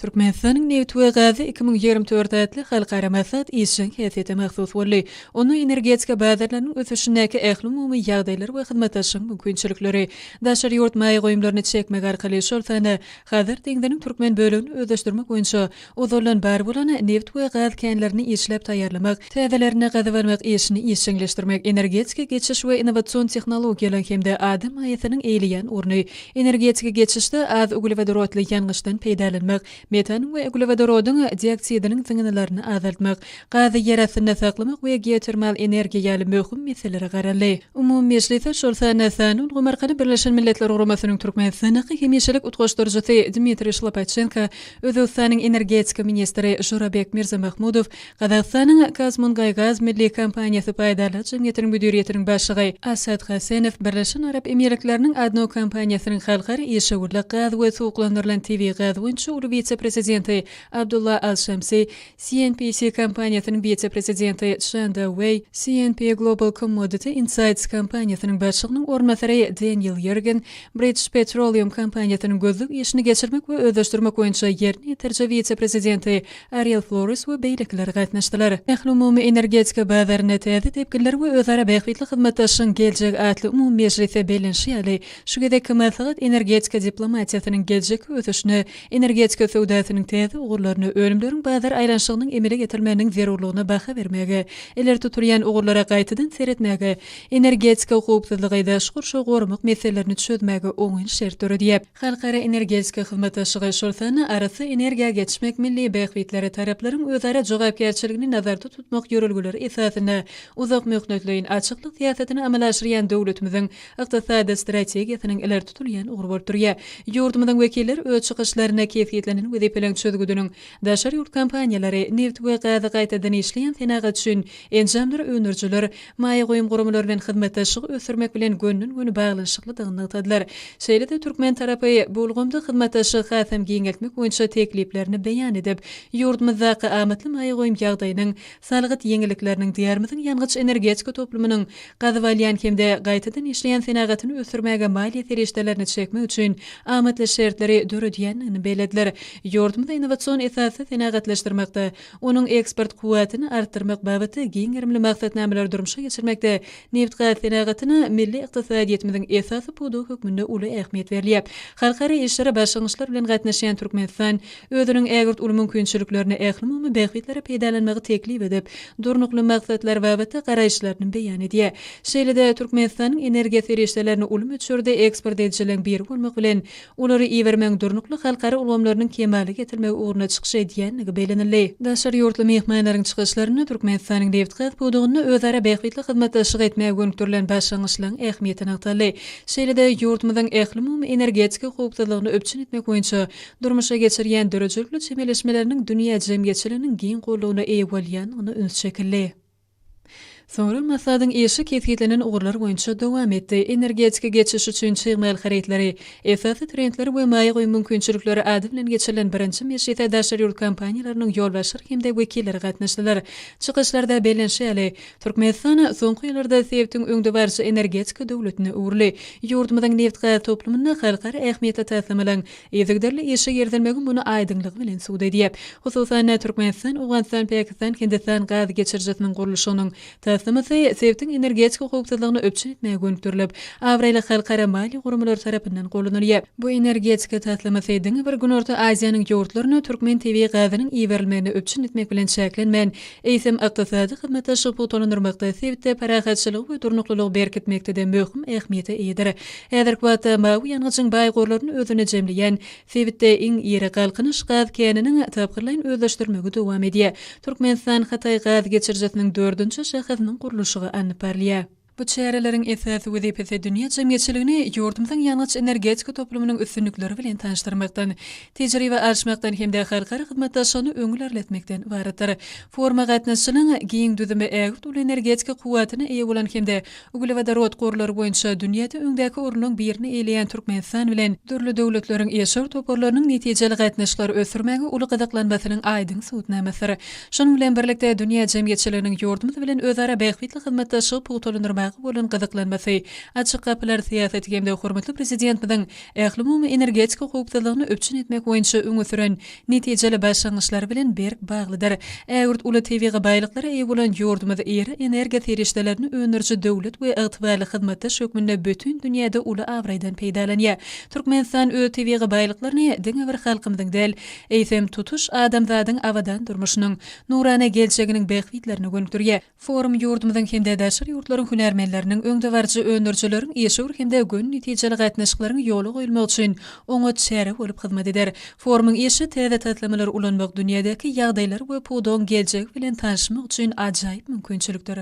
Türkmenistanyň nebit we gazy 2024 atly halkara maslahat işjeň häsiýete mahsus boldy. Onda energetika bazarlarynyň ösüşindäki ählumumy ýagdaýlar we hyzmatdaşlygyň mümkinçilikleri, daşary ýurt maýa goýumlaryny çekmek arkaly, şol sanda Hazar deňziniň türkmen bölegini özleşdirmek boýunça ozaldan bar bolan nebit we gaz känlerini işläp taýýarlamak, täzelerini gazyp almak işini işjeňleşdirmek, energetika geçiş we innowasion tehnologiýalaryň hem-de adam maýasynyň eýeleýän orny, energetika geçişde az uglewodorodly ýangyçdan peýdalanmak, metanyň we uglewodorodyň dioksidiniň zyňyndylaryny azaltmak, gazy ýerastynda saklamak we geotermal energiýa ýaly möhüm meselelere garaldy. Umumy mejlise, şol sanda sanly ulgam arkaly Birleşen Milletler Guramasynyň Türkmenistandaky hemişelik utgaşdyryjysy Dmitriý Şlapaçenko, Özbegistanyň energetika ministri Žurabek Mirzamahmudow, Gazagystanyň KazMungaýGaz milli kompaniýasy paýdarlar jemgyýetiniň müdiriýetiniň başlygy Asad Hasenow, Birleşen Arap Emirlikleriniň ADNOC kompaniýasynyň halkara işewürlik, gaz we suwuklandyrylan tebigy gaz boýunça uly wise-prezidenti Abdulla Al-Şamsi, CNPC kompaniýasynyň wise-prezidenti Çžan Dawei, CNP Global Commodity Insights kompaniýasynyň başlygynyň orunbasary Deniel Ýergen, British Petroleum kompaniýasynyň gözleg işini geçirmek we özleşdirmek boýunça ýerine ýetiriji wise-prezidenti Ariel Flores we beýlekiler gatnaşdylar. Ählumumy energetika bazarynda täze depginler we özara bähbitli hyzmatdaşlygyň geljegi atly umumy mejlisde bellenişi ýaly, şu gezekki maslahat energetika diplomatiýasynyň geljekki ösüşine, energetika söwdasynyň täze ugurlaryna, önümleriň bazar aýlanyşygynyň emele getirilmeginiň zerurlygyna baha bermäge, ileri tutulýan ugurlara gaýtadan seretmäge, energetika howpsuzlygy, daşky gurşawy goramak meselelerini çözmäge oňyn şert döredýär. Halkara energetika hyzmatdaşlygy, şol sanda arassa energiýa geçmek milli bähbitleri, taraplaryň özara jogapkärçiligini nazarda tutmak ýörelgeleri esasynda uzak möhletleýin açyklyk syýasatyny amala aşyrýan döwletimiziň ykdysady strategiýasynyň ileri tutulýan ugry bolup durýar. Ýurdumyzyň wekilleri öz çykyşlarynda kesgitlenen wezipeleriň çözgüdiniň daşary ýurt kompaniýalary, nebit we gazy gaýtadan işleýän senagat üçin enjamlary öndürijiler, maýa goýum guramalary bilen hyzmatdaşlygy ösdürmek bilen gönden-göni baglanyşyklydygyny nygtadylar. Şeýle-de türkmen tarapy bu ulgamda hyzmatdaşlygy hasam giňeltmek boýunça tekliplerini beýan edip, ýurdumyzdaky amatly maýa goýum ýagdaýynyň, salgyt ýeňillikleriniň Diýarymyzyň ýangyç-energetika toplumynyň gazyp alýan hem-de gaýtadan işleýän senagatyny ösdürmäge maliýe serişdelerini çekmek üçin amatly şertleri döredýändigini bellediler. Ýurdumyzy innowasion esasda senagatlaşdyrmakda, onuň eksport kuwwatyny artdyrmak babatda giň gerimli maksatnamalary durmuşa geçirmekde nebitgaz senagatyna milli ykdysadyýetimiziň esasy pudagy hökmünde uly ähmiýet berilýär. Halkara işlere başlangyçlar bilen gatnaşýan Türkmenistan özüniň ägirt uly mümkinçiliklerini ählumumy bähbitlere peýdalanmagy teklip edip, durnukly maksatlar babatda garaýyşlaryny beýan edýär. Şeýle-de Türkmenistanyň energiýa serişdelerini uly möçberde eksport edijileriň biri bolmak bilen, olary ibermegiň durnukly halkara ulgamlarynyň kemala getirilmegi ugrunda çykyş edýändigi bellenildi. Daşary ýurtly myhmanlaryň çykyşlarynda Türkmenistanyň nebitgaz pudagynda özara bähbitli hyzmatdaşlyk etmäge gönükdirilen başlangyçlaryň ähmiýeti nygtaldy. Şeýle-de ýurdumyzyň ählumumy energetika howpsuzlygyny üpjün etmek boýunça durmuşa geçirýän döredijilikli çemeleşmeleriniň dünýä jemgyýetçiliginiň giň goldawyna eýe bolýandygyna üns çekildi. Soňra maslahatyň işi kesgitlenen ugurlar boýunça dowam etdi. Energetika geçiş üçin çig mal harytlary, esasy trendler we maýa goýum mümkinçilikleri ady bilen geçirilen birinji mejlise daşary ýurt kompaniýalarynyň ýolbaşçylary hem-de wekilleri gatnaşdylar. Çykyşlarda bellenişi ýaly, Türkmenistan soňky ýyllarda sebitiň öňdebaryjy energetika döwletine öwrüldi. Ýurdumyzyň nebit-gaz toplumynda halkara ähmiýetli taslamalaryň Yzygiderli işe girizilmegi muny aýdyňlygy bilen subut edýär. Hususan-da, Türkmenistan, Owganystan, Pakistan, Hindistan gaz geçirijisiniň gurluşygynyň taslamasy sebitiň energetika howpsuzlygyny üpjün etmäge gönükdirilip, abraýly halkara maliýe guramalary tarapyndan goldanylýar. Bu energetika taslamasy diňe bir Günorta Aziýanyň ýurtlaryna türkmen tebigy gazynyň iberilmegini üpjün etmek bilen çäklenmän, eýsem, ykdysady hyzmatdaşlygy pugtalandyrmakda, sebitde parahatçylygy we durnuklylygy berkitmekde-de möhüm ähmiýete eýedir. Häzirki wagtda mawy ýangyjyň baý gorlaryny özünde jemleýän sebitde iň iri Galkynyş gaz käniniň tapgyrlaýyn özleşdirilmegi dowam edýär. Türkmenistan-Hytaý gaz geçirijisiniň dördünji şahasynyň gurluşygy alnyp barylýar. Bu çäreleriň esasy wezipesi dünýä jemgyýetçiligini ýurdumyzyň ýangyç-energetika toplumynyň üstünlikleri bilen tanyşdyrmakdan, tejribe alyşmakdan hem-de halkara hyzmatdaşlygyny öňe ilerletmekden ybaratdyr. Foruma gatnaşyjylaryň giň düzümi ägirt uly energetika kuwwatyna eýe bolan hem-de Uglewodorod gorlary boýunça dünýäde öňdäki orunlaryň birini eýeleýän Türkmenistan bilen dürli döwletleriň işewür toparlarynyň netijeli gatnaşyklary ösdürmäge uly gyzyklanmasynyň aýdyň subutnamasydyr. Şonuň bilen birlikde, dünýä jemgyýetçiliginiň ýurdumyz bilen özara bähbitli hyzmatdaşlygy pugtalandyrmaga. artdyrmaga bolan gyzyklanmasy, Açyk gapylar syýasaty hem-de hormatly Prezidentimiziň ählumumy energetika howpsuzlygyny üpjün etmek boýunça öňe süren netijeli başlangyçlary bilen berk baglydyr. Ägirt uly tebigy baýlyklara eýe bolan ýurdumyz iri energiýa serişdelerini öndüriji döwlet we ygtybarly hyzmatdaş hökmünde bütin dünýäde uly abraýdan peýdalanýar. Türkmenistan öz tebigy baýlyklaryny diňe bir halkymyzyň däl, eýsem, tutuş adamzadyň abadan durmuşynyň, nurana geljeginiň bähbitlerine gönükdirýär. Forum ýurdumyzyň hem-de daşary ýurtlaryň hünärmenleriniň, öňdebaryjy öndürijileriň işewür hem-de göni netijeli gatnaşyklaryň ýola goýulmagy üçin oňat çäre bolup hyzmat eder. Forumyň işi täze taslamalary ulanmak, dünýädäki ýagdaýlar we pudagyň geljegi bilen tanyşmak üçin ajaýyp mümkinçilikdir.